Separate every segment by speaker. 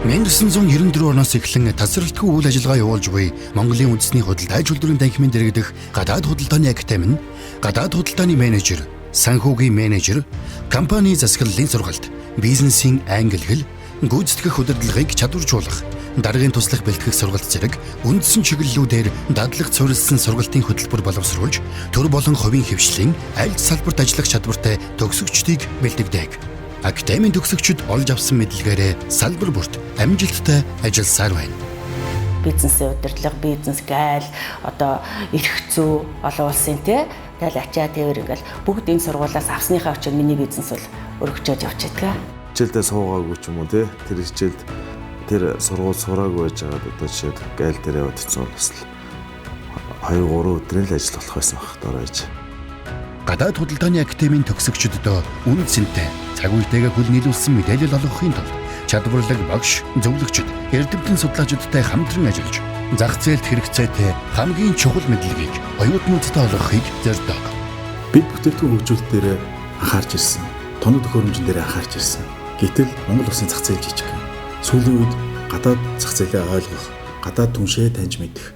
Speaker 1: 1994 оноос эхлэн тасралтгүй үйл ажиллагаа явуулж буй Монголын үндэсний худалдаа үйлдвэрийн танхимын дэргэдэх гадаад худалдааны академи нь гадаад худалдааны менежер, санхүүгийн менежер, компани засаглалын сургалт, бизнесийн англи хэл, гүйцэтгэх удирдлагыг чадваржуулах, даргын туслах бэлтгэх сургалт зэрэг үндсэн чиглэлүүдээр дадлаг суурилсан сургалтын хөтөлбөр боловсруулж, төр болон хувийн хэвшлийн аль ч салбарт ажиллах чадвартай төгсөгчдийг бэлтгэдэг. Академийн төгсөгчид олж авсан мэдлэгээрээ салбар бүрт амжилттай ажилласаар байна.
Speaker 2: Бизнесийн удирдлага, бизнес гайл, одоо эрх зүй, олон улсын те тэгэл ачаа тээвэр ингээл бүгд энэ сургуулиас авсныхаа учраас миний бизнес бол өргөжөөд явчихдаг.
Speaker 3: Хичээлдээ суугаагүй ч юм уу те тэр хичээлд тэр сургууль сураагүй байж байгаад одоо жишээд гайл дээр яваад ицсэн бол бас л 2-3 өдрийн л ажил болох байсан байх доор байж.
Speaker 1: Гадаад худалдааны академийн төгсөгчдөд үнэ цэнтэй цаг үетэйгээ хөл нийлүүлсэн мэдээлэл олгохын тулд чадварлаг багш, зөвлөгчд, эрдэмтэн судлаачидтай хамтран ажиллаж зах зээлд хэрэгцээтэй хамгийн чухал мэдлэгийг оюутнуудад олгохыг зорддог.
Speaker 4: Бид бүтээгдэхүүн хөгжүүлэлт дээр анхаарч ирсэн. Тоног төхөөрөмжөн дээр анхаарч ирсэн. Гэтэл Монгол улсын зах зээл жижиг. Сүүлийн үед гадаад зах зээлээ ойлгох, гадаад түншээ таньж мэдэх,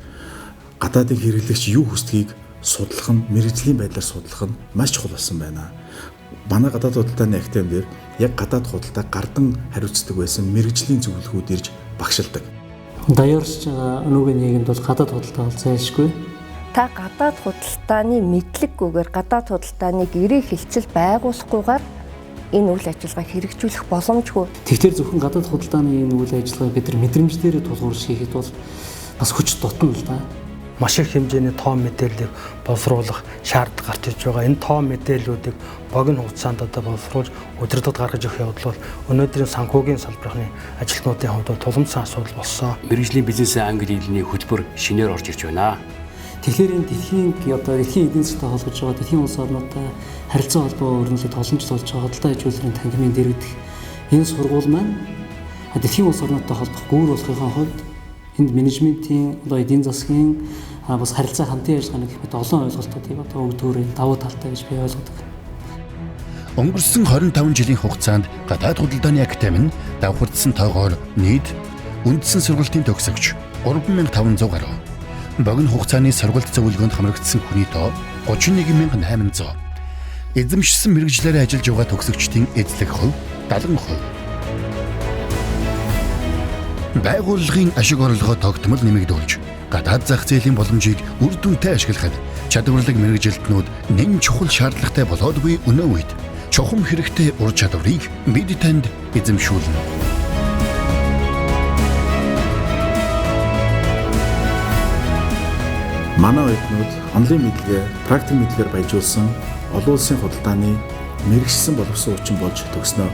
Speaker 4: гадаадын хэрэглэгч юу хүсдгийг судлах нь, мэргэжлийн байдлаар судлах нь маш чухал болсон байна. Манай гадаад худалдааны академи дээр яг гадаад худалдаа гардан хариуцдаг байсан мэргэжлийн зөвлөхүүд ирж багшилдаг.
Speaker 5: Даяарч байгаа өнөөгийн нийгэмд бол гадаад худалдаа бол зайлшгүй.
Speaker 6: Та гадаад худалдааны мэдлэггүйгээр гадаад худалдааны гэрээ хэлцэл байгуулахгүйгээр энэ үйл ажиллагааг хэрэгжүүлэх боломжгүй.
Speaker 5: Тэгэхээр зөвхөн гадаад худалдааны энэ үйл ажиллагааг бид нар мэдрэмж дээрээ тулгуурлаж хийхэд бол бас хүч дутна л да.
Speaker 7: Маш их хэмжээний тоо мэдээллийг боловсруулах шаардлага гарч ирж байгаа. Энэ тоо мэдээллүүдийг богино хугацаанд одоо боловсруулж удирдлагад гаргаж өгөх явдал бол өнөөдрийн санхүүгийн салбарын ажилтнуудын хувьд тулгымдсан асуудал болсон.
Speaker 8: Мэргэжлийн бизнесийн англи хэлний хөтөлбөр шинээр орж ирж байна.
Speaker 5: Тэгэхээр энэ дэлхийн одоо дэлхийн эдийн засгтай холбож байгаа дэлхийн улс орнуудтай харилцаа холбоо өрнөлөд боломжтой болж байгаа худалдаа аж үйлдвэрийн танхимын дэргэдэх энэ сургууль маань дэлхийн улс орнуудтай холбох гүүр болохын хувьд энд менежментийн одоо эдийн засгийн бас харилцаа хамтын ажиллагааны гэх мэт олон ойлголтуудыг одоо өгдөгөр давуу талтай гэж би ойлгодог.
Speaker 1: Өнгөрсөн 25 жилийн хугацаанд гадаад худалдааны академи нь давхардсан тоогоор нийт үндсэн сургалтын төгсөгч 3500 гаруй. Богино хугацааны сургалт зөвлөгөөнд хамрагдсан хүний тоо 31800. Эзэмшсэн мэргэжлээрээ ажиллаж байгаа төгсөгчдийн эзлэх хувь 70%. Байгууллагын ашиг орлогоо тогтмол нэмэгдүүлж гадаад зах зээлийн боломжийг үр дүнтэй ашиглахад чадварлаг мэргэжилтнүүд нэн чухал шаардлагатай болоод буй өнөө үед чухам хэрэгтэй ур чадварыг бид танд эзэмшүүлнэ.
Speaker 4: Манай оюутнууд онлайн мэдлэгээ практик мэдлэгээр баяжуулсан олон улсын худалдааны мэргэшсэн боловсон хүчин болж төгснөө.